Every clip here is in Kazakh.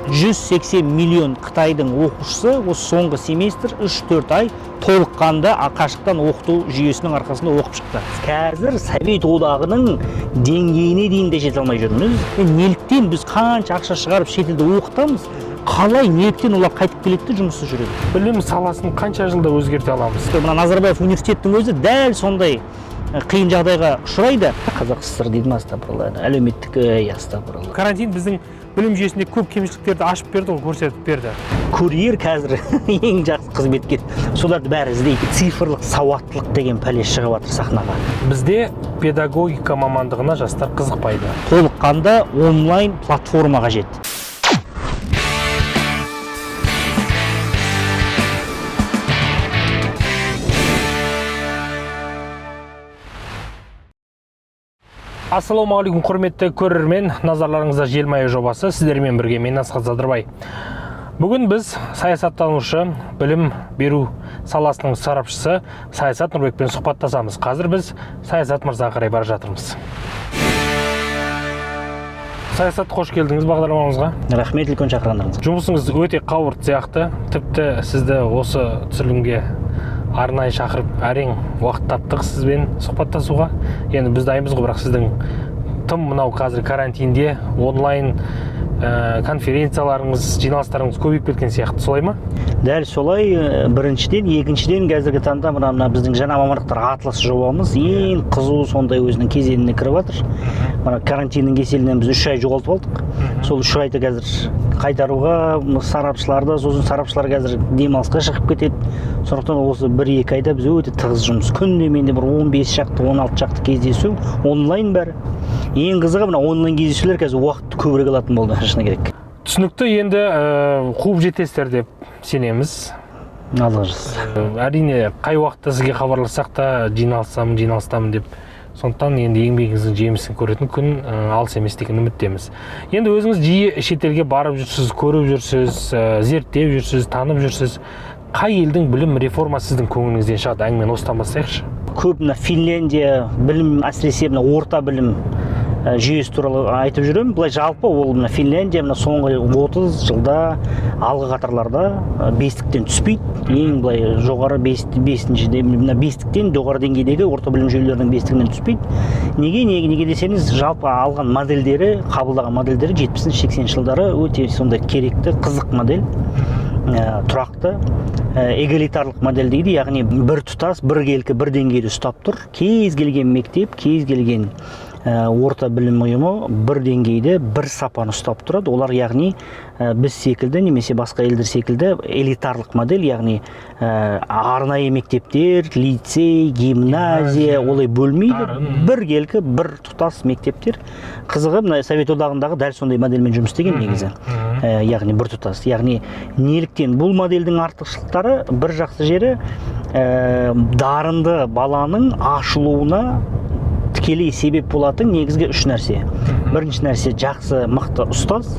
180 миллион қытайдың оқушысы осы соңғы семестр 3-4 ай толыққанды қашықтан оқыту жүйесінің арқасында оқып шықты. Қазір Совет Одағының деңгейіне дейін де жете алмай жүрміз. Неліктен біз қанша ақша шығарып шетелде оқытамыз, қалай, неліктен олар қайтып келеді де жұмыссыз жүреді? Білім саласын қанша жылда өзгерте аламыз? Мына Назарбаев университеттің өзі дәл сондай қиын жағдайға ұшырайды. Қазақ СССР дейді ма, астапыралла, әлеуметтік, ей, астапыралла. Карантин біздің білім жүйесінде көп кемшіліктерді ашып берді ғой, көрсетіп берді. Курьер қазір ең жақсы қызметкер, соларды бәрі іздейді. Цифрлық сауаттылық деген пәле шығып жатыр сахнаға. Бізде педагогика мамандығына жастар қызықпайды. Толыққанды онлайн платформа қажет. Ассалаумағалейкум, құрметті көрермен, назарларыңызда «Желмая» жобасы, сіздермен бірге мен, Асхат Задырбай. Бүгін біз саясаттанушы, білім беру саласының сарапшысы Саясат Нұрбекпен сұхбаттасамыз. Қазір біз Саясат мырзаға қарай бара жатырмыз. Саясат, қош келдіңіз бағдарламамызға. Рахмет үлкен шақырғандарыңызға. Жұмысыңыз өте қауырт сияқты. Тіпті сізді осы түсірілімге арнайы шақырып, әрең уақыт таптық сізбен сұхбаттасуға. Енді біз дайынбыз ғой, бірақ сіздің тым мынау қазір карантинде онлайн конференцияларыңыз, жиналыстарыңыз көбейіп кеткен сияқты, солай ма? Дәл солай. Біріншіден, екіншіден, қазіргі таңда мына біздің жаңа мамандықтар атласы жобамыз ең қызу сондай өзінің кезеңіне кіріп жатыр. Мына карантиннің кеселінен біз 3 ай жоғалтып алдық. Сол 3 айды қазір қайтаруға сарапшыларды, сосын сарапшылар қазір демалысқа шығып кетеді. Сондықтан осы 1-2 айда біз өте тығыз жұмыс, күнде менде бір 15 шақты, 16 шақты кездесу онлайн бәрі. Ең қызығы, мына онлайн кездесулер қазір уақытты көбірек алатын болды, шыны керек. Түсінікті. Енді қуып жетесіздер деп сенеміз. Алла жазса. Әрине, қай уақытта сізге хабарлассақ та, жиналысамын, жиналыстамын деп. Сондықтан енді еңбегіңіздің жемісін көретін күн алыс емес деген үміттеміз. Енді өзіңіз жиі шетелге барып жүрсіз, көріп жүрсіз, зерттеп жүрсіз, танып жүрсіз. Қай елдің білім реформасы сіздің көңіліңізден шығады? Әңгімені осыдан бастайықшы. Көп мына Финляндия білім, әсіресе мына орта білім жүйесі туралы айтып жүремін. Былай жалпы ол мына Финляндия мына соңғы 30 жылда алғы қатарларда, бестіктен түспейді. Ең былай жоғары бес, бесіншіде, мына бестіктен, жоғары деңгейдегі орта білім жүйелерінің бестігінен түспейді. Неге десеңіз, жалпы алған модельдері, қабылдаған модельдері 70-80 жылдары өте сондай керекті, қызық модель. Тұрақты, эгалитарлық модель дейді, яғни бір тұтас, біркелкі бір деңгейде ұстап тұр. Кез келген мектеп, кез келген орта білім ұйымы бір деңгейде, бір сапаны ұстап тұрады. Олар, яғни, біз секілді немесе басқа елдер секілді элитарлық модель, яғни арнайы мектептер, лицей, гимназия Гимназия, олай бөлмейді. Дарын. Біркелкі бір тұтас мектептер. Қызығы, мына Совет Одағындағы дәл сондай модельмен жұмыс істеген негізі. Яғни бір тұтас. Яғни неліктен бұл модельдің артықшылықтары, бір жақсы жері, дарынды баланың ашылуына тікелей себеп болатын негізгі үш нәрсе. Бірінші нәрсе — жақсы, мықты ұстаз.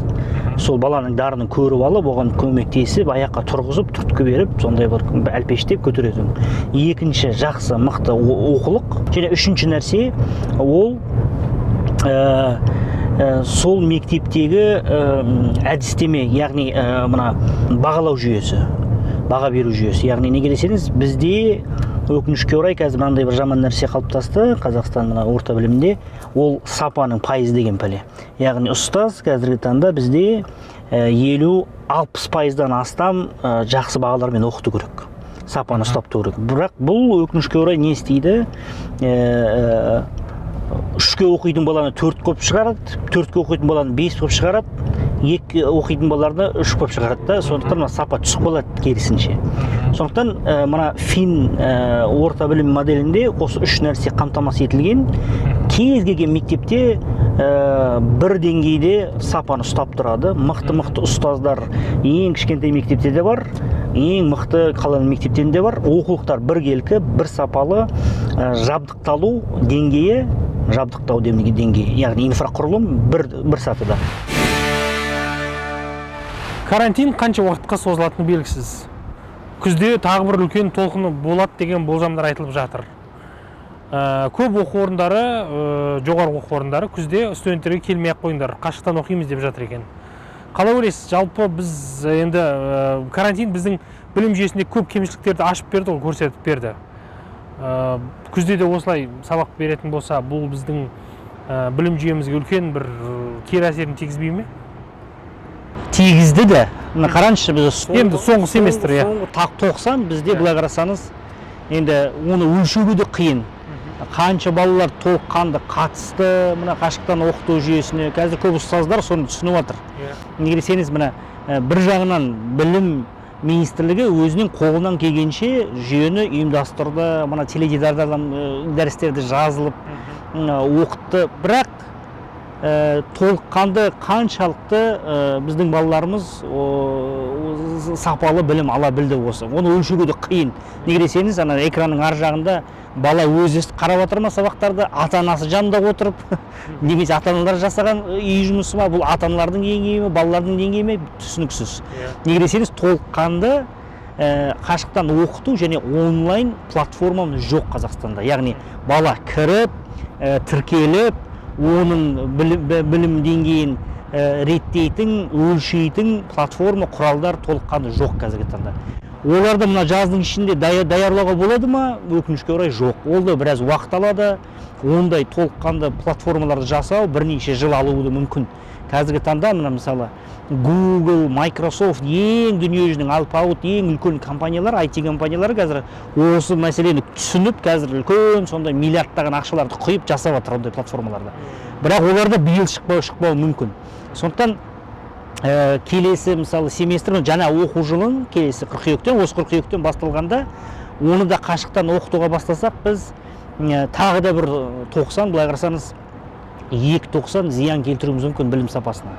Сол баланың дарынын көріп алып, оған көмектесіп, аяққа тұрғызып, түрткі беріп, сондай бір әлпештеп көтеретін. Екінші — жақсы, мықты оқулық. Және үшінші нәрсе ол сол мектептегі әдістеме, яғни мына бағалау жүйесі, баға беру жүйесі. Яғни неге десеңіз, бізде өкінішке орай қазір мынандай бір жаман нәрсе қалыптасты Қазақстан мына орта білімінде, ол сапаның пайызы деген пәле. Яғни ұстаз қазіргі таңда бізде 50-60 пайыздан астам жақсы бағалармен оқыту керек, сапаны ұстап тұру керек. Бірақ бұл өкінішке орай не істейді? Үшке оқитын баланы төрт қылып шығарады, төртке оқитын баланы бес қылып шығарады, екі оқитын балаларды үш қылып шығарады да. Сондықтан мына сапа түсіп қалады керісінше. Сондықтан мына фин орта білім моделінде осы үш нәрсе қамтамасыз етілген. Кез келген мектепте бір деңгейде сапаны ұстап тұрады. Мықты мықты ұстаздар ең кішкентай мектепте де бар, ең мықты қаланың мектептерінде бар. Оқулықтар біркелкі, бір сапалы, жабдықталу деңгейі, жабдықтау деңгейі, яғни инфрақұрылым бір сатыда. Карантин қанша уақытқа созылатыны белгісіз. Күзде тағы бір үлкен толқыны болады деген болжамдар айтылып жатыр. Көп оқу орындары, жоғарғы оқу орындары күзде студенттерге келмей ақ қойыңдар, қашықтан оқимыз деп жатыр екен. Қалай ойлайсыз, жалпы біз енді карантин біздің білім жүйесінде көп кемшіліктерді ашып берді ғой, көрсетіп берді. Күзде де осылай сабақ беретін болса, бұл біздің білім жүйемізге үлкен бір кері әсерін тигізбей ме? Тигізді де. Мына қараңызшы, біз Енді соңғы семестр, иә. Соңғы 90 бізде. Иә. Былай қарасаңыз, енді оны өлшеуге де қиын, қанша балалар толыққанды қатысты мына қашықтан оқыту жүйесіне. Қазір көп ұстаздар соны түсініп жатыр. Неге десеңіз, мына бір жағынан білім министрлігі өзінің қолынан келгенше жүйені ұйымдастырды, мына теледидардан дәрістерді жазылып оқытты. Бірақ толыққанды қаншалықты біздің балаларымыз сапалы білім ала білді, осы оны өлшеуге де қиын. Неге десеңіз, ана экранның ар жағында бала өзі қарап жатыр ма сабақтарды, ата анасы жанында отырып, немесе ата аналар жасаған үй жұмысы ма, бұл ата аналардың деңгейі ме, балалардың деңгейі ме, түсініксіз. Неге десеңіз, толыққанды қашықтан оқыту және онлайн платформамыз жоқ Қазақстанда. Яғни бала кіріп, тіркеліп, оның білім деңгейін реттейтін, өлшейтін платформа, құралдар толыққанды жоқ қазіргі таңда. Оларды мына жаздың ішінде даярлауға болады ма? Өкінішке орай, жоқ. Ол да біраз уақыт алады. Ондай толыққанды платформаларды жасау бірнеше жыл алуы да мүмкін. Қазіргі таңда мына, мысалы, Google, Microsoft, ең дүниежүзінің алпауыт, ең үлкен компаниялар, IT компаниялары қазір осы мәселені түсініп, қазір үлкен сондай миллиардтаған ақшаларды құйып жасап жатыр ондай платформаларды. Бірақ олар да биыл шықпауы мүмкін. Сондықтан келесі, мысалы, семестр, жаңа оқу жылын келесі қыркүйектен, осы қыркүйектен басталғанда, оны да қашықтан оқытуға бастасақ, біз тағы да бір 90, былай қарасаңыз, 2-90 зиян келтіруіміз мүмкін білім сапасына.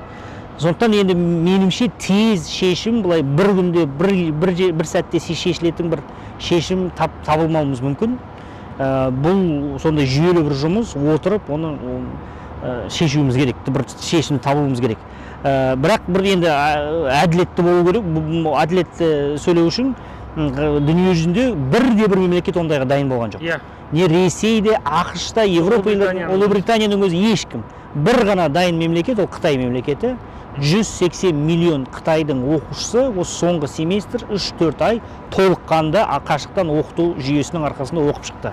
Сондықтан енді меніңше, тез шешім, былай бір күнде, бір сәтте шешілетін бір шешім табылмауымыз мүмкін. Бұл сондай жүйелі бір жұмыс, отырып оны шешуіміз керек, бір шешім табуымыз керек. Бірақ бір енді әділетті болу керек. Әділетті сөйлеу үшін, дүние жүзінде бірде бір мемлекет ондайға дайын болған жоқ. Не Ресейде, АҚШ та, Европа елдері, Ұлыбританияның Ұлыбританияның өзі, ешкім. Бір ғана дайын мемлекет, ол Қытай мемлекеті. 180 миллион қытайдың оқушысы осы соңғы семестр 3-4 ай толыққанды қашықтан оқыту жүйесінің арқасында оқып шықты.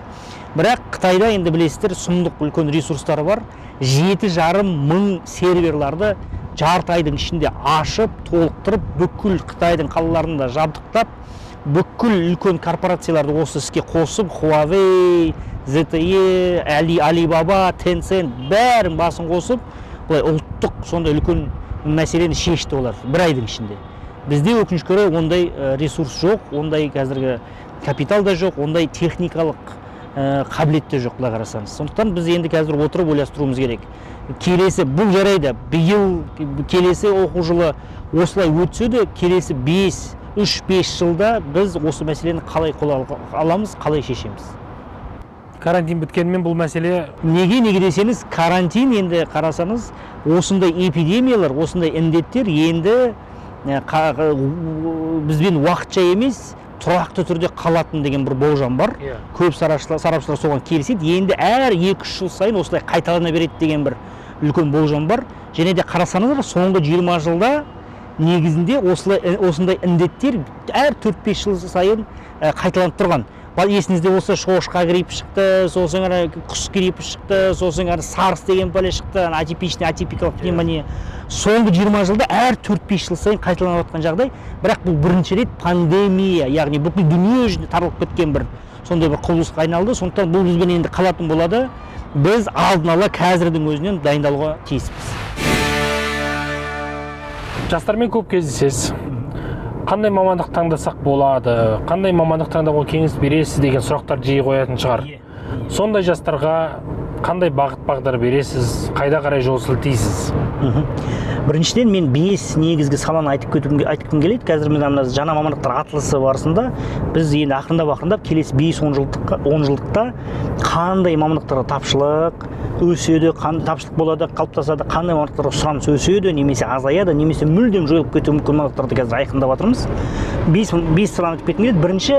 Бірақ Қытайда енді білесіздер, сұмдық үлкен ресурстары бар. 7,5 мың серверларды жарты айдың ішінде ашып, толықтырып, бүкіл Қытайдың қалаларында жабдықтап, бүкіл үлкен корпорацияларды осы іске қосып, Huawei, ZTE, Alibaba, Tencent, бәрін басын қосып, былай ұлттық сондай үлкен мәселені шешті олар бір айдың ішінде. Бізде, өкінішке орай, ондай ресурс жоқ, ондай қазіргі капитал да жоқ, ондай техникалық қабілет те жоқ, былай қарасаңыз. Сондықтан біз енді қазір отырып ойластыруымыз керек. Келесі, бұл жарайды, биыл келесі оқу жылы осылай өтсе де, келесі 5, 3-5 жылда біз осы мәселені қалай қолға аламыз, қалай шешеміз? Карантин біткенімен бұл мәселе Неге десеңіз, карантин енді қарасаңыз, осындай эпидемиялар, осындай індеттер енді бізбен уақытша емес, тұрақты түрде қалатын деген бір болжам бар. Көп сарапшылар соған келіседі. Енді әр 2-3 жыл сайын осылай қайталана береді деген бір үлкен болжам бар. Және де қарасаңыздар, соңғы 20 жылда негізінде осылай осындай індеттер әр 4-5 жыл сайын қайталанып тұрған. Есіңізде болса, шошқа гриппі шықты, сосын ана құс гриппі шықты, сосын ана сарс деген пәле шықты, ана атипичный, атипикалық пневмония. Соңғы 20 жылда әр 4-5 жыл сайын қайталанып жатқан жағдай. Бірақ бұл бірінші рет пандемия, яғни бүкіл дүние жүзіне таралып кеткен бір сондай бір құбылысқа айналды. Сондықтан бұл бізбен енді қалатын болады. Біз алдын ала қазірдің өзінен дайындалуға тиіспіз. Жастармен көп кездесесіз. Қандай мамандық таңдасақ болады, қандай мамандық таңдауға кеңес бересіз деген сұрақтар жиі қоятын шығар. Сондай жастарға қандай бағыт бағдар бересіз, қайда қарай жол сілтейсіз? Біріншіден, мен бес негізгі саланы айтып айтқым келеді. Қазір мына жаңа мамандықтар атласы барысында біз енді ақырындап ақырындап келесі 5-10 жылдыққа, 10 жылдықта қандай мамандықтарға тапшылық өседі, қандай тапшылық болады, қалыптасады, қандай мамандықтарға сұраныс өседі немесе азаяды, немесе мүлдем жойылып кетуі мүмкін мамандықтарды қазір айқындап жатырмыз. Бес саланы айтып кеткім келеді. Бірінші,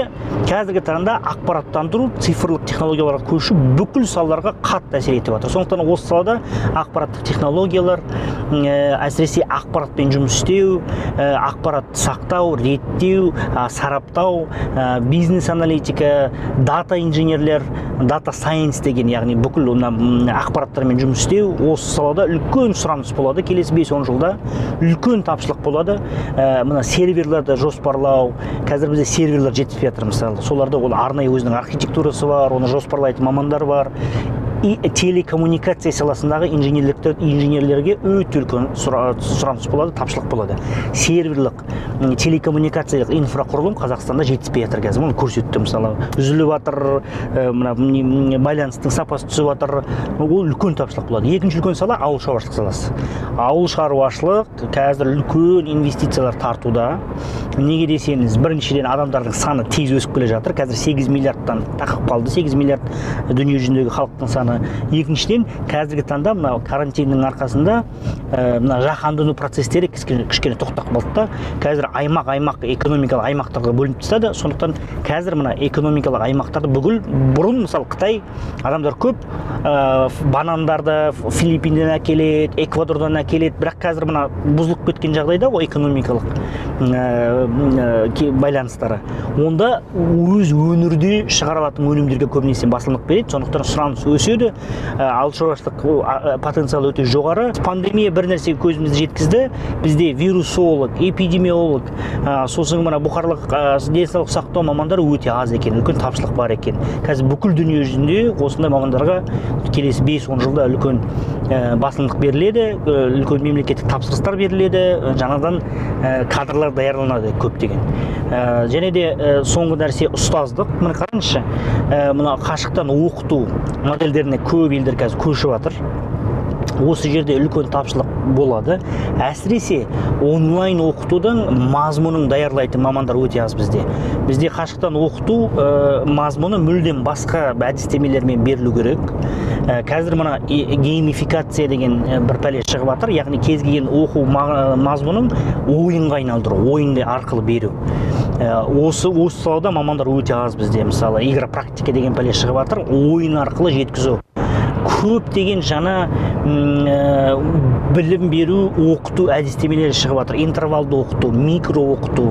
қазіргі таңда ақпараттандыру, цифрлық технологияларға көшу бүкіл салаларға қатты әсер етіп жатыр. Сондықтан осы салада ақпараттық технологиялар, Әсіресе ақпаратпен жұмыс істеу, ақпарат сақтау, реттеу, сараптау, бизнес аналитика, дата инженерлер, data science деген, яғни бүкіл мына ақпараттармен жұмыс істеу, осы салада үлкен сұраныс болады. Келесі 5-10 жылда үлкен тапшылық болады. Мына серверлерді жоспарлау, қазір бізде серверлер жетіспей жатыр мысалы, соларда ол арнайы өзінің архитектурасы бар, оны жоспарлайтын мамандар бар. И телекоммуникация саласындағы инженерлерге өте үлкен сұраныс болады, тапшылық болады. Серверлік, телекоммуникациялық инфрақұрылым Қазақстанда жетіспей жатыр қазір, оны көрсетті. Мысалы, үзіліп жатыр, мына байланыстың сапасы түсіп жатыр, ол үлкен тапшылық болады. Екінші үлкен сала — ауыл шаруашылық саласы. Ауыл шаруашылық қазір үлкен инвестициялар тартуда. Неге десеңіз, біріншіден, адамдардың саны тез өсіп келе жатыр, қазір 8 миллиардтан тақап қалды, 8 миллиард дүние жүзіндегі халықтың саны. Екіншіден, қазіргі таңда мына карантиннің арқасында мына жаһандану процестері кішкене тоқтап қалды да, қазір аймақ аймақ экономикалық аймақтарға бөлініп тастады. Сондықтан қазір мына экономикалық аймақтарды бүкіл, бұрын мысалы Қытай, адамдар көп, банандарды Филиппинден әкеледі, Эквадордан әкеледі, бірақ қазір мына бұзылып кеткен жағдайда ғой экономикалық байланыстары, онда өз өңірде шығара алатын өнімдерге көбінесе басымдық береді. Сондықтан сұраныс өседі. Ауыл шаруашылық потенциалы өте жоғары. Пандемия бір нәрсеге көзімізді жеткізді: бізде вирусолог, эпидемиолог, сосын мына бұқаралық денсаулық сақтау мамандары өте аз екен, үлкен тапшылық бар екен. Қазір бүкіл дүние жүзінде осындай мамандарға келесі 5-10 жылда үлкен басымдық беріледі, үлкен мемлекеттік тапсырыстар беріледі, жаңадан кадрлар даярланады көптеген. Және де соңғы нәрсе — ұстаздық. Міне, қараңызшы, мына қашықтан оқыту модельдеріне көп елдер қазір көшіп жатыр. Осы жерде үлкен тапшылық болады. Әсіресе онлайн оқытудың мазмұнын даярлайтын мамандар өте аз бізде. Бізде қашықтан оқыту мазмұны мүлдем басқа әдістемелермен берілу керек. Қазір мына геймификация деген бір пәле шығып жатыр, яғни кез келген оқу мазмұнын ойынға айналдыру, ойын арқылы беру. Осы салада мамандар өте аз бізде. Мысалы, игра практика деген пәле шығып жатыр, ойын арқылы жеткізу. Көптеген жаңа білім беру, оқыту әдістемелері шығып жатыр: интервалды оқыту, микро оқыту.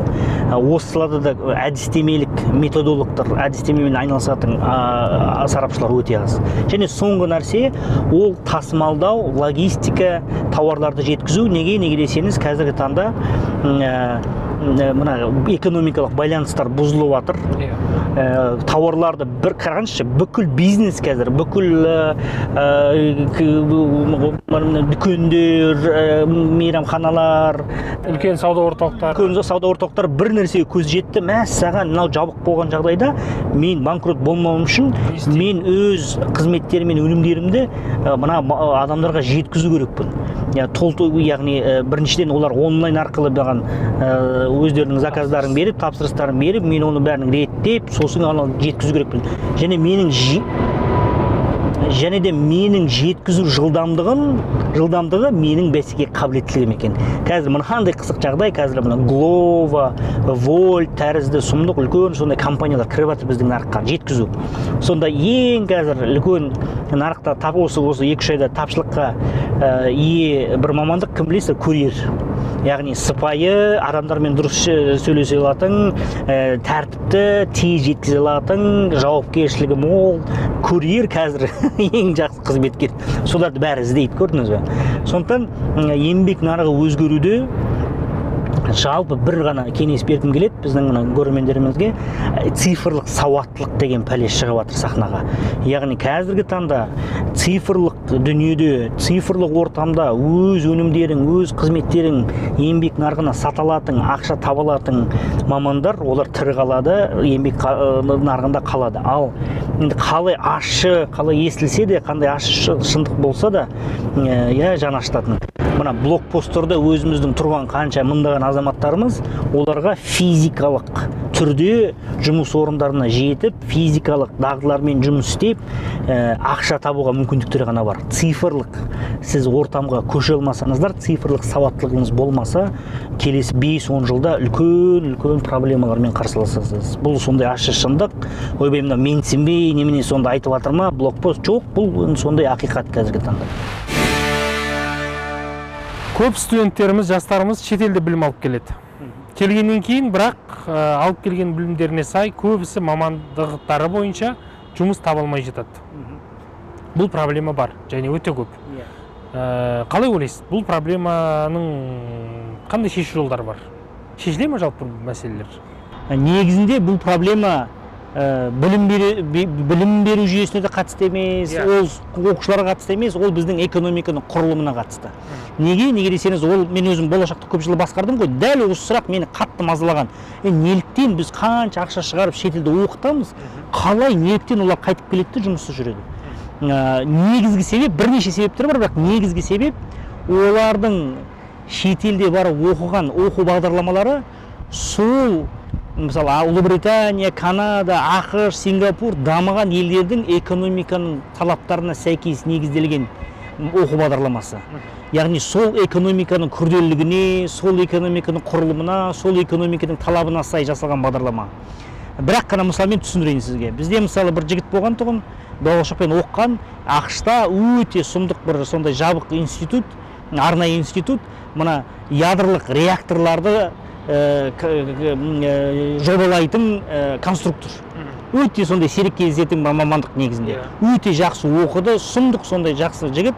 Осы салада да әдістемелік методологтар, әдістемемен айналысатын сарапшылар өте аз. Және соңғы нәрсе — ол тасымалдау, логистика, тауарларды жеткізу. Неге десеңіз, қазіргі таңда мына экономикалық байланыстар бұзылып жатыр. Тауарларды бір қараңызшы, бүкіл бизнес қазір, бүкіл дүкендер, мейрамханалар, үлкен сауда орталықтары, үлкен сауда орталықтары бір нәрсеге көз жетті: мәссаған, мынау жабық болған жағдайда мен банкрот болмауым үшін Не істеймін? мен өз қызметтерім мен өнімдерімді мына адамдарға жеткізу керекпін. Яғни біріншіден, олар онлайн арқылы маған өздерінің заказдарын беріп, тапсырыстарын беріп, мен оны бәрін реттеп, сосын ана жеткізу керекпін. Және де менің жеткізу жылдамдығы менің бәсекеге қабілеттілігім екен. Қазір мынандай қызық жағдай: қазір мына Глово, Вольт тәрізді сұмдық үлкен сондай компаниялар кіріп жатыр біздің нарыққа жеткізу. Сонда ең қазір үлкен нарықта тап осы 2-3 айда тапшылыққа ие бір мамандық кім, білесіздер? Курьер. Яғни сыпайы, адамдармен дұрыс сөйлесе алатын, тәртіпті, тез жеткізе алатын, жауапкершілігі мол курьер қазір ең жақсы қызметкер. Соларды бәрі іздейді, көрдіңіз бе? Сондықтан еңбек нарығы өзгеруде. Жалпы бір ғана кеңес бергім келеді біздің мына көрермендерімізге: цифрлық сауаттылық деген пәле шығып жатыр сахнаға. Яғни қазіргі таңда цифрлық дүниеде, цифрлық ортамда өз өнімдерін, өз қызметтерін еңбек нарығына сата алатын, ақша таба алатын мамандар, олар тірі қалады, еңбек нарығында қалады. Ал енді қалай ащы, қалай естілсе де, қандай ащы шындық болса да, иә, жан ашытатын мына блокпосттарда өзіміздің тұрған қанша мыңдаған азаматтарымыз, оларға физикалық түрде жұмыс орындарына жетіп, физикалық дағдылармен жұмыс істеп, ақша табуға мүмкіндіктері ғана бар. Цифрлық сіз ортамға көше алмасаңыздар, цифрлық сауаттылығыңыз болмаса, келесі 5-10 жылда үлкен үлкен проблемалармен қарсыласасыз. Бұл сондай ащы шындық. Ойбай, мынау менсінбей немене сонда айтып жатыр ма блокпост? Жоқ, бұл сондай ақиқат қазіргі таңда. Көп студенттеріміз, жастарымыз шетелде білім алып келеді. Келгеннен кейін бірақ алып келген білімдеріне сай көбісі мамандықтары бойынша жұмыс таба алмай жатады. Бұл проблема бар және өте көп. Қалай ойлайсыз, бұл проблеманың қандай шешу жолдары бар? Шешіле ме жалпы бұл мәселелер? Негізінде бұл проблема білім беру жүйесіне де қатысты емес, ол оқушыларға қатысты емес, ол біздің экономиканың құрылымына қатысты. Неге десеңіз, ол мен өзім Болашақты көп жыл басқардым ғой, дәл осы сұрақ мені қатты мазалаған. Неліктен біз қанша ақша шығарып шетелде оқытамыз, қалай, неліктен олар қайтып келеді де жұмыссыз жүреді? Негізгі себеп, бірнеше себептер бар, бірақ негізгі себеп олардың шетелде барып оқыған оқу бағдарламалары сол, мысалы, Ұлыбритания, Канада, АҚШ, Сингапур дамыған елдердің экономиканың талаптарына сәйкес негізделген оқу бағдарламасы. Яғни сол экономиканың күрделілігіне, сол экономиканың құрылымына, сол экономиканың талабына сай жасалған бағдарлама. Бірақ қана мысалмен түсіндірейін сізге. Бізде, мысалы, бір жігіт болған тұғын, Болашақпен оқыған, АҚШ-та өте сұмдық бір сондай жабық институт, арнайы институт, мына ядролық реакторларды жобалайтын конструктор. Өте сондай сирек кездесетін мамандық негізінде. Өте жақсы оқыды, сұмдық сондай жақсы жігіт.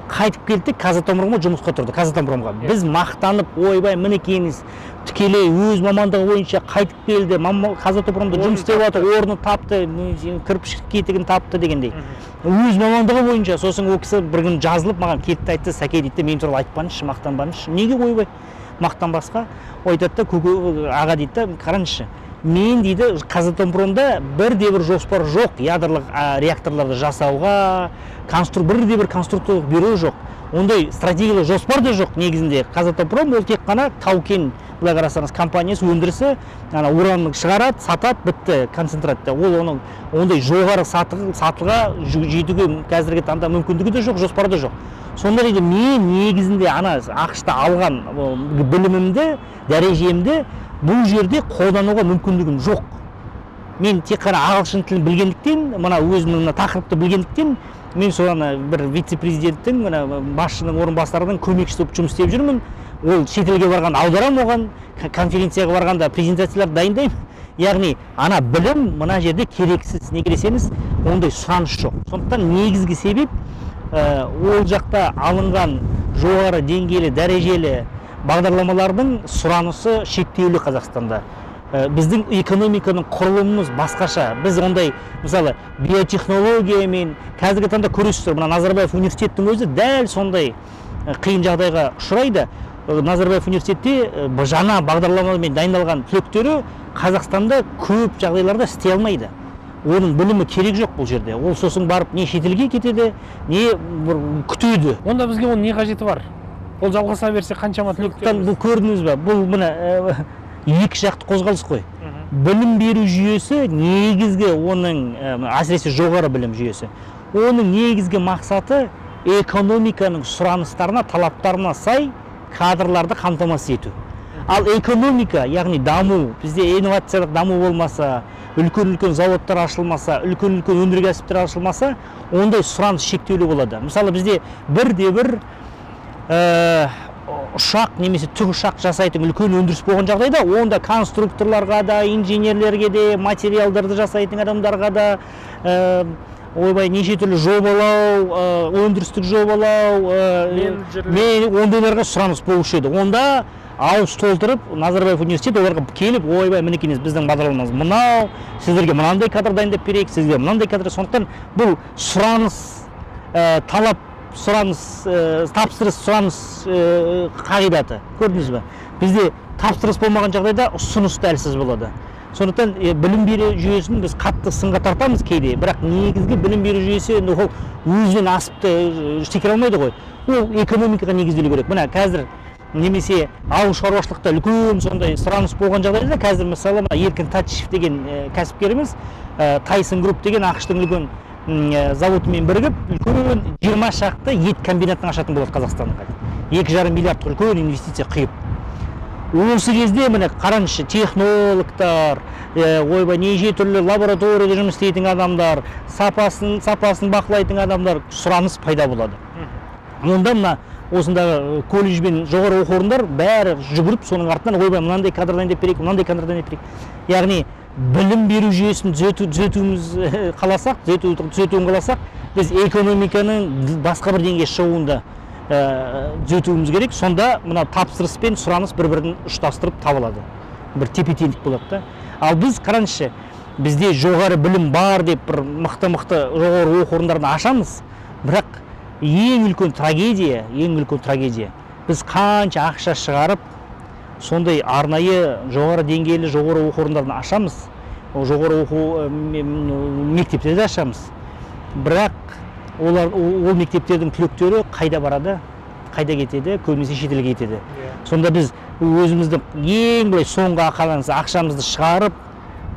Қайтып келді де Казатомпромға жұмысқа тұрды. Казатомпромға. Біз мақтанып, ойбай, мінекейіңіз, тікелей өз мамандығы бойынша қайтып келді, Казатомпромда Орнын жұмыс істеп жатыр, орнын тапты, кірпіш кетігін тапты дегендей. Өз мамандығы бойынша. Сосын ол кісі бір күні жазылып маған келді де айтты: «Сәке, – дейді, – мен туралы айтпаңызшы, мақтанбаңызшы». Неге, ойбай, мақтанбасқа? Ол айтады да: «Көке, аға, – дейді да, – қараңызшы, мен, – дейді, – Казатомпромда бірде бір жоспар жоқ ядролық реакторларды жасауға, бірде бір конструкторлық бюро жоқ, ондай стратегиялық жоспар да жоқ. Негізінде Казатомпром ол тек қана тау кен, былай қарасаңыз, компаниясы, өндірісі, ана уранын шығарады, сатады, бітті, концентратты. Ол оның ондай жоғары сатыға жетуге қазіргі таңда мүмкіндігі де жоқ, жоспары да жоқ. Сонда, – дейді, – мен негізінде ана АҚШ-та алған білімімді, дәрежемді бұл жерде қолдануға мүмкіндігім жоқ. Мен тек қана ағылшын тілін білгендіктен, мына өзімнің мына тақырыпты білгендіктен, мен сол ана бір вице-президенттің, мына басшының орынбасарының көмекшісі болып жұмыс істеп жүрмін. Ол шетелге барғанда аударамын оған, конференцияға барғанда презентациялар дайындаймын. Яғни ана білім мына жерде керексіз. Неге десеңіз, ондай сұраныс жоқ. Сондықтан негізгі себеп ол жақта алынған жоғары деңгейлі, дәрежелі бағдарламалардың сұранысы шектеулі Қазақстанда. Біздің экономиканың құрылымымыз басқаша. Біз ондай, мысалы, биотехнологиямен қазіргі таңда көресіздер, мына Назарбаев университеттің өзі дәл сондай қиын жағдайға ұшырайды. Назарбаев университетте жаңа бағдарламамен дайындалған түлектері Қазақстанда көп жағдайларда істей алмайды. Оның білімі керек жоқ бұл жерде. Ол сосын барып не шетелге кетеді, не бір күтеді. Онда бізге оның не қажеті бар? Ол жалғаса берсе, қаншама Сондықтан түлектер. Бұл, көрдіңіз ба, бұл мына екі жақты қозғалыс қой. Білім беру жүйесі негізгі оның, әсіресе жоғары білім жүйесі, оның негізгі мақсаты экономиканың сұраныстарына, талаптарына сай кадрларды қамтамасыз ету. Ал экономика, яғни даму, бізде инновациялық даму болмаса, үлкен үлкен заводтар ашылмаса, үлкен үлкен өнеркәсіптер ашылмаса, ондай сұраныс шектеулі болады. Мысалы, бізде бірде бір ұшақ немесе тікұшақ жасайтын үлкен өндіріс болған жағдайда, онда конструкторларға да, инженерлерге де, материалдарды жасайтын адамдарға да, ойбай, неше түрлі жобалау, өндірістік жобалау, Менеджерлер. Мен ондайларға сұраныс болушы еді. Онда ауыз толтырып Назарбаев университеті оларға келіп: «Ойбай, мінекейіңіз, біздің бағдарламамыз мынау, сіздерге мынандай кадр дайындап берейік, сізге мынандай кадр». Сондықтан бұл сұраныс, талап, сұраныс, тапсырыс, сұраныс қағидаты, көрдіңіз бе? Бізде тапсырыс болмаған жағдайда ұсыныс та әлсіз болады. Сондықтан білім беру жүйесін біз қатты сынға тартамыз кейде, бірақ негізгі білім беру жүйесі енді ол өзінен асып та ештеңе алмайды ғой, ол экономикаға негізделу керек. Мына қазір немесе ауыл шаруашылықта үлкен сондай сұраныс болған жағдайда, қазір, мысалы, мына Еркін Татишев деген кәсіпкеріміз Тайсон Групп деген АҚШ-тың үлкен заводымен бірігіп, үлкен 20 шақты ет комбинатын ашатын болады Қазақстанға, 2,5 миллиард үлкен инвестиция құйып. Осы кезде, міне, қараңызшы, технологтар, ойбай, неше түрлі лабораторияда жұмыс істейтін адамдар, сапасын бақылайтын адамдар, сұраныс пайда болады. Онда мына осындағы колледж бен жоғары оқу орындар бәрі жүгіріп соның артынан, ойбай, мынандай кадр дайындап берейік, мынандай кадр дайындап берейік. Яғни білім беру жүйесін түзетуіміз қаласақ, түзетуін қаласақ, біз экономиканың басқа бір деңгейге шығуын да түзетуіміз керек. Сонда мына тапсырыс пен сұраныс бір бірін ұштастырып табылады, бір тепе теңдік болады да. Ал біз, қараңызшы, бізде жоғары білім бар деп бір мықты мықты жоғары оқу орындарын ашамыз, бірақ ең үлкен трагедия, ең үлкен трагедия, біз қанша ақша шығарып сондай арнайы жоғары деңгейлі жоғары оқу орындарын ашамыз, ол жоғары оқу мектептерді ашамыз, бірақ олар, ол мектептердің түлектері қайда барады, қайда кетеді? Көбінесе шетелге кетеді. Сонда біз өзіміздің ең былай соңғы, қараңыз, ақшамызды шығарып,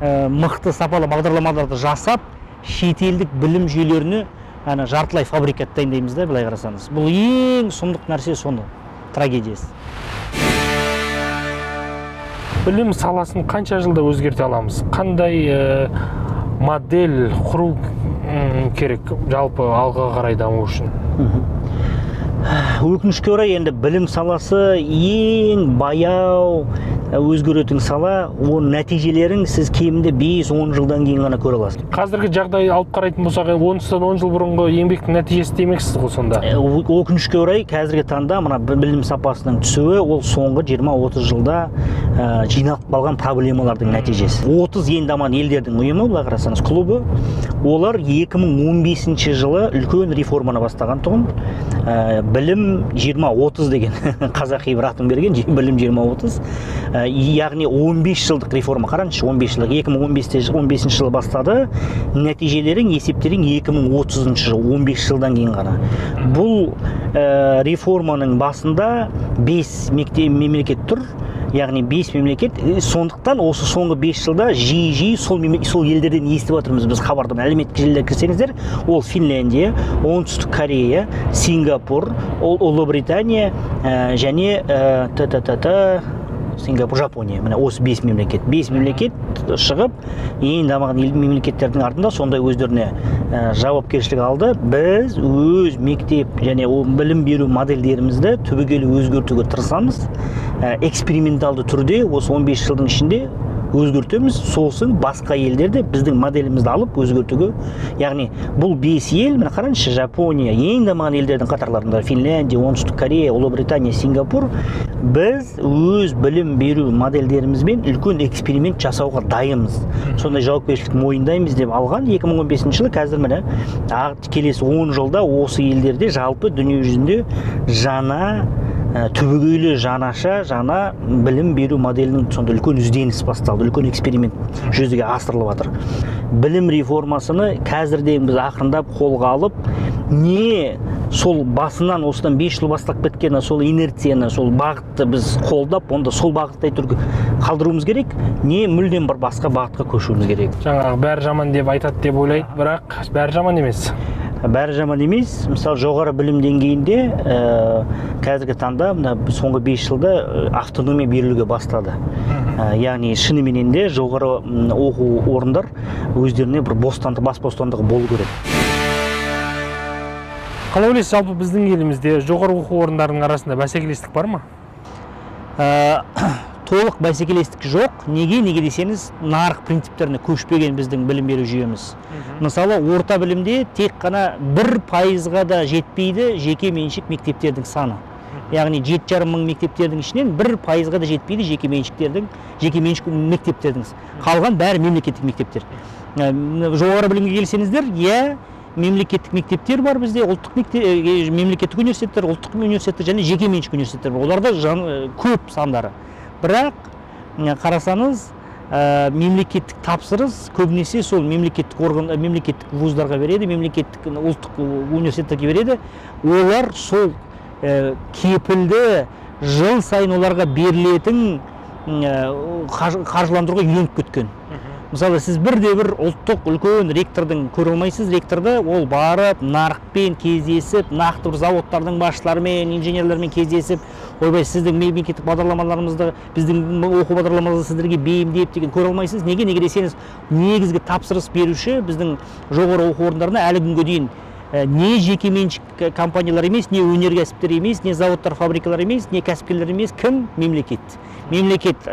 мықты сапалы бағдарламаларды жасап, шетелдік білім жүйелеріне ана жартылай фабрикат дайындаймыз да. Былай қарасаңыз, бұл ең сұмдық нәрсе, соны трагедиясы. Білім саласын қанша жылда өзгерте аламыз? Қандай модель құру керек жалпы алға қарай даму үшін? Өкінішке орай, енді білім саласы ең баяу өзгеретін сала. Оның нәтижелерін сіз кемінде 5-10 жылдан кейін ғана көре аласыз. Қазіргі жағдай алып қарайтын болсақ, осыдан 10 жыл бұрынғы еңбектің нәтижесі демексіз ғой сонда? Өкінішке орай, қазіргі таңда мына білім сапасының түсуі ол соңғы 20-30 жылда жиналып қалған проблемалардың нәтижесі. 30 ең дамыған елдердің ұйымы, былай қарасаңыз, клубы, олар 2015 жылы үлкен реформаны бастаған тұғын. Білім 2030 деген қазақи бір атын берген, білім 2030. Яғни 15 жылдық реформа. Қараңызшы, 15 жылдық, 2015-те, 15 жылы бастады, нәтижелерін, есептерін 2030 жыл, 15 жылдан кейін ғана. Бұл реформаның басында 5 мектеп мемлекет тұр, яғни 5 мемлекет. Сондықтан осы соңғы 5 жылда жиі-жиі сол елдерден естіп жатырмыз біз хабарды. Әлеуметтік желілерге кірсеңіздер, ол Финляндия, Оңтүстік Корея, Сингапур, ол Ұлыбритания және т т т т Сингапур, Жапония. Міне, осы бес мемлекет, бес мемлекет шығып, ең дамыған ел мемлекеттердің артында сондай өздеріне жауапкершілік алды: біз өз мектеп және ол білім беру модельдерімізді түбегейлі өзгертуге тырысамыз, эксперименталды түрде осы 15 жылдың ішінде өзгертеміз, сосын басқа елдер де біздің моделімізді алып өзгертуге. Яғни бұл бес ел, міне, қараңызшы, Жапония ең дамыған елдердің қатарларында, Финляндия, Оңтүстік Корея, Ұлыбритания, Сингапур. Біз өз білім беру модельдерімізбен үлкен эксперимент жасауға дайынбыз, сондай жауапкершілік мойындаймыз деп алған 2015 жылы. Қазір, міне, келесі 10 жылда осы елдерде, жалпы дүние жүзінде жаңа түбегейлі жаңаша, жаңа білім беру моделінің сондай үлкен ізденіс басталды, үлкен эксперимент жүзеге асырылып жатыр. Білім реформасыны қазірден біз ақырындап қолға алып, не сол басынан, осыдан 5 жыл басталып кеткен сол инерцияны, сол бағытты біз қолдап, онда сол бағытта әйтеуір қалдыруымыз керек, не мүлдем бір басқа бағытқа көшуіміз керек. Жаңағы бәрі жаман деп айтады деп ойлайды, бірақ бәрі жаман емес. Бәрі жаман емес. Мысалы, жоғары білім деңгейінде қазіргі таңда мына соңғы 5 жылда автономия берілуге бастады. Яғни шыныменен де жоғары оқу орындар өздеріне бір бостандық, бас бостандығы болу керек. Қалай ойлайсыз, жалпы біздің елімізде жоғары оқу орындарының арасында бәсекелестік бар ма? Толық бәсекелестік жоқ. Неге? Неге десеңіз, нарық принциптеріне көшпеген біздің білім беру жүйеміз. Мысалы, орта білімде тек қана 1%-ға да жетпейді жеке меншік мектептердің саны. Яғни 7,5 мың мектептердің ішінен 1%-ға да жетпейді жеке меншіктердің, жеке меншік мектептердің. Қалған бәрі мемлекеттік мектептер. Жоғары білімге келсеңіздер, иә, мемлекеттік мектептер бар бізде, ұлттық мектеп, мемлекеттік университеттер, ұлттық университеттер және жеке меншік университеттер бар. Оларда көп сандары. Бірақ қарасаңыз, мемлекеттік тапсырыс көбінесе сол мемлекеттік орган, мемлекеттік вуздарға береді, мемлекеттік, ұлттық университеттерге береді. Олар сол кепілді жыл сайын оларға берілетін қаржыландыруға үйреніп кеткен. Мысалы, сіз бірде бір ұлттық үлкен ректордың көре алмайсыз, ректорды, ол барып нарықпен кездесіп, нақты бір заводтардың басшыларымен, инженерлермен кездесіп, ойбай, сіздің мемлекеттік бағдарламаларымызды, біздің оқу бағдарламаларымызды сіздерге бейімдеп деген көре алмайсыз. Неге? Неге десеңіз, негізгі тапсырыс беруші біздің жоғары оқу орындарына әлі күнге дейін Не жекеменшік компаниялар емес, не өнеркәсіптер емес, не заводтар, фабрикалар емес, не кәсіпкерлер емес. Кім? Мемлекет. Мемлекет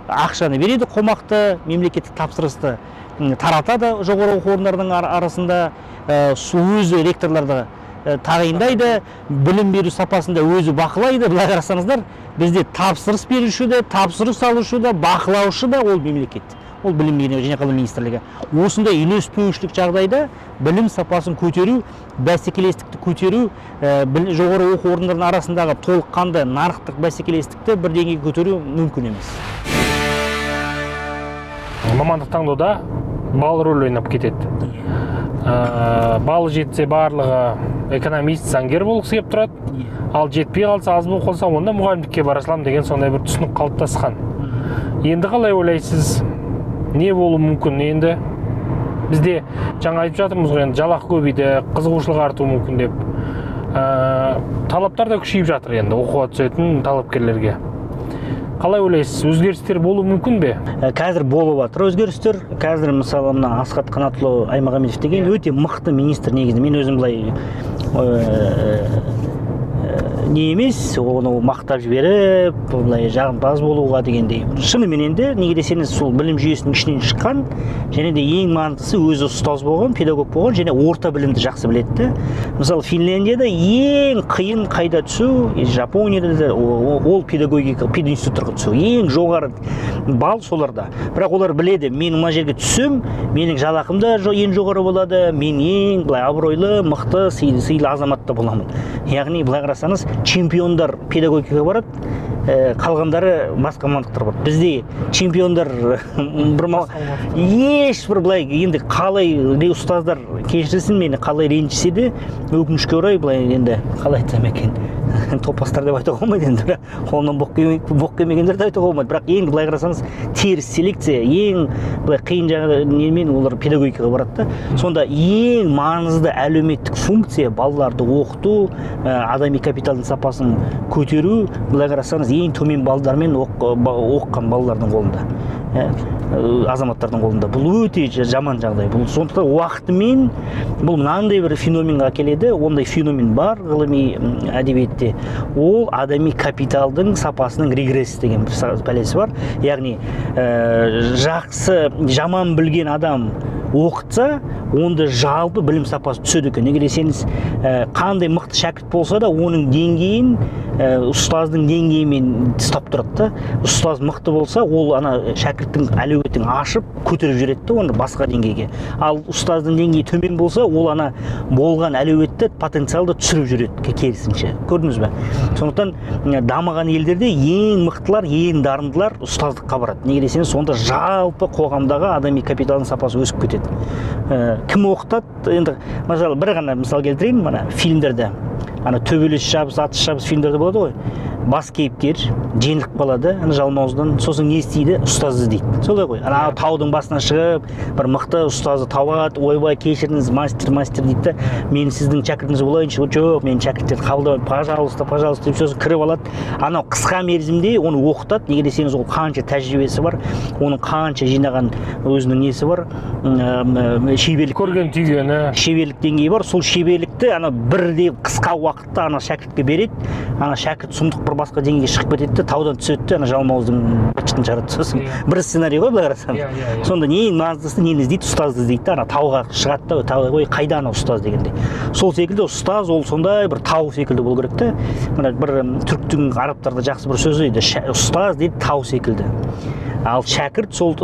ақшаны береді қомақты, мемлекеттік тапсырысты таратады жоғары оқу орындарының арасында, өзі ректорларды тағайындайды, білім беру сапасын да өзі бақылайды. Былай қарасаңыздар, бізде тапсырыс беруші де, тапсырыс алушы да, бақылаушы да ол мемлекет, ол Білім және ғылым министрлігі. Осындай үйлеспеушілік жағдайда білім сапасын көтеру, бәсекелестікті көтеру, жоғары оқу орындарының арасындағы толыққанды нарықтық бәсекелестікті бір деңгейге көтеру мүмкін емес. Мамандық таңдауда балл рөл ойнап кетеді. Баллы жетсе, барлығы экономист, заңгер болғысы келіп тұрады, ал жетпей қалса, аз болып қалса, онда мұғалімдікке бара саламын деген сондай бір түсінік қалыптасқан. Енді қалай ойлайсыз, не болуы мүмкін? Енді бізде жаңа айтып жатырмыз ғой, енді жалақы көбейді, қызығушылық артуы мүмкін деп. Талаптар да күшейіп жатыр енді оқуға түсетін талапкерлерге. Қалай ойлайсыз, өзгерістер болуы мүмкін бе? Қазір болып жатыр өзгерістер. Қазір, мысалы, мына Асхат Қанатұлы Аймағамбетов деген өте мықты министр негізі. Мен өзім былай не емес, оны мақтап жіберіп, былай жағымпаз болуға дегендей, шыныменен де, неге десеңіз, сол білім жүйесінің ішінен шыққан және де ең маңыздысы, өзі ұстаз болған, педагог болған және орта білімді жақсы біледі де. Мысалы, Финляндияда ең қиын қайда түсу, и Жапонияда да ол педагогика, пединституттарға түсу, ең жоғары балл соларда. Бірақ олар біледі: мен мына жерге түссем, менің жалақым да ең жоғары болады, мен ең былай абыройлы, мықты, сыйлы азамат та боламын. Яғни, былай қарасаңыз, чемпиондар педагогикаға барады, қалғандары басқа мамандықтарға барады. Бізде чемпиондар бір ешбір былай енді қалай ұстаздар кешірсін мені, қалай ренжісе де, өкінішке орай, былай енді қалай айтсам екен, топастар деп айтуға болмайды енді, бірақ қолынан боқ келмегендер де айтуға болмайды. Бірақ ең былай қарасаңыз, теріс селекция, ең былай қиын жағы немен олар педагогикаға барады да. Сонда ең маңызды әлеуметтік функция, балаларды оқыту, адами капиталдың сапасын көтеру, былай қарасаңыз, ең төмен балдармен оқыған балалардың қолында, азаматтардың қолында. Бұл өте жаман жағдай бұл. Сондықтан уақытымен бұл мынандай бір феноменге әкеледі. Ондай феномен бар ғылыми әдебиетте, ол адами капиталдың сапасының регрессі деген бір пәлесі бар. Яғни, жақсы жаман білген адам оқытса, онда жалпы білім сапасы түседі екен. Неге десеңіз, қандай мықты шәкірт болса да, оның деңгейін ұстаздың деңгейімен ұстап тұрады да. Ұстаз мықты болса, ол ана шәкірттің әлеуетін ашып, көтеріп жібереді да оны басқа деңгейге. Ал ұстаздың деңгейі төмен болса, ол ана болған әлеуетті, потенциалды түсіріп жібереді, керісінше. Көрдіңіз бе? Сондықтан дамыған елдерде ең мықтылар, ең дарындылар ұстаздыққа барады. Неге десеңіз, сонда жалпы қоғамдағы адами капиталдың сапасы өсіп кетеді. Кім оқытады енді? Мысалы, бір ғана мысал келтірейін. Мына фильмдерде ана төбелес шабыс, атыс шабыс фильмдерде болады ғой, бас кейіпкер жеңіліп қалады ана жалмауыздан. Сосын не істейді? Ұстаз іздейді, солай ғой. Ана таудың басына шығып, бір мықты ұстазды табады. «Ойбай, кешіріңіз, мастер, мастер», – дейді да, «мен сіздің шәкіртіңіз болайыншы». «Жоқ, мен шәкірттерді қабылдамаймын». «Пожалуйста, пожалуйста», – деп, сосын кіріп алады. Анау қысқа мерзімде оны оқытады. Неге десеңіз, ол қанша тәжірибесі бар, оның қанша жинаған өзінің несі бар, шеберлік. Көрген түйгені. Шеберлік деңгейі бар. Сол шеберлікті ана бірде қысқа уақытта ана шәкіртке береді. Ана шәкірт сұмдық бір басқа деңгейге шығып кетеді де, таудан түседі де, ана жалмауыздың быт-шытын шығарады сосын. Бір сценарий ғой, былай қарасаң. Иә, иә, иә. Сонда ең маңыздысы, нені іздейді? Ұстазды іздейді да, ана тауға шығады да, тауға: «Ой, қайда ана ұстаз?» – дегендей. Сол секілді ұстаз ол сондай бір тау секілді болу керек та. Мына бір түріктің, арабтарда жақсы бір сөзі дейді: «Ұстаз, – дейді, – тау секілді, ал шәкірт сол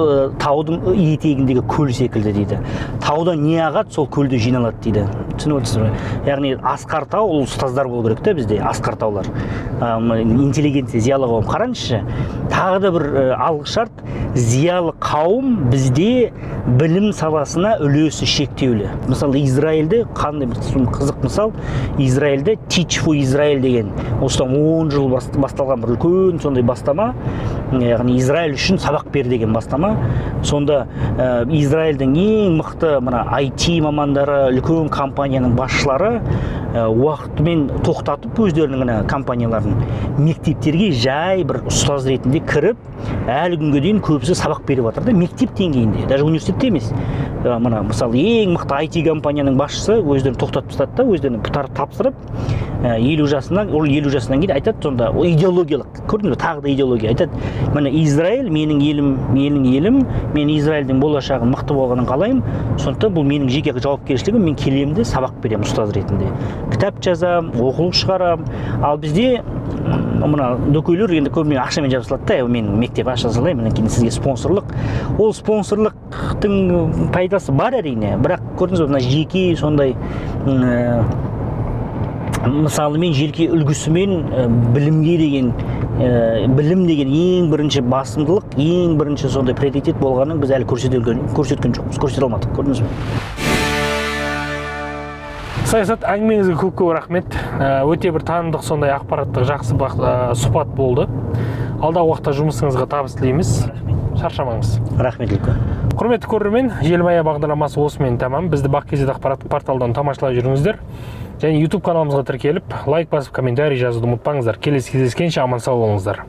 таудың етегіндегі көл секілді», – дейді. «Таудан не ағады, сол көлде жиналады», – дейді. Түсініп отырсыз ба? Яғни, асқар тау ол ұстаздар болу керек та бізде, асқар таулар. Интеллигенция, зиялы қауым. Қараңызшы, тағы да бір алғы шарт: зиялы қауым бізде білім саласына үлесі шектеулі. Мысалы, Израильде қандай бір қызық мысал: Израильде Teach for Israel деген осыдан 10 жыл басталған бір үлкен сондай бастама, яғни Израиль үшін сабақ бер деген бастама. Сонда Израильдің ең мықты мына IT мамандары, үлкен компанияның басшылары Уақытымен тоқтатып өздерінің ана компанияларын, мектептерге жай бір ұстаз ретінде кіріп, әлі күнге дейін көбісі сабақ беріп жатыр да, мектеп деңгейінде, даже университетте емес. Мына мысалы, ең мықты IT компанияның басшысы өздерін тоқтатып тастады да, өздерін тапсырып, 50 жасынан, ол 50 жасынан кейін айтады сонда, ол идеологиялық, көрдіңіз бе, тағы да идеология айтады: міне, Израиль менің елім, менің елім, мен Израильдің болашағы мықты болғанын қалаймын, сондықтан бұл менің жеке жауапкершілігім, мен келемін де сабақ беремін ұстаз ретінде, кітап жазамын, оқулық шығарамын. Ал бізде мына дөкейлер енді көбіне ақшамен жабысылады да: мен мектеп аша салайын, мінекей сізге спонсорлық. Ол спонсорлықтың пайдасы бар, әрине, бірақ көрдіңіз бе, мына жеке сондай мысалы мен жеке үлгісімен білімге деген, білім деген ең бірінші басымдылық, ең бірінші сондай приоритет болғанын біз әлі көрсеткен жоқпыз, көрсете алмадық, көрдіңіз бе? Саясат, әңгімеңізге көп көп рахмет. Өте бір танымдық, сондай ақпараттық жақсы сұхбат болды. Алдағы уақытта жұмысыңызға табыс тілейміз, шаршамаңыз. Рахмет үлкен. Құрметті көрермен, «Желмая» бағдарламасы осымен тәмам. Бізді Бақ kz ақпараттық порталдан тамашалай жүріңіздер және YouTube каналымызға тіркеліп, лайк басып, комментарий жазуды ұмытпаңыздар. Келесі кездескенше аман сау болыңыздар.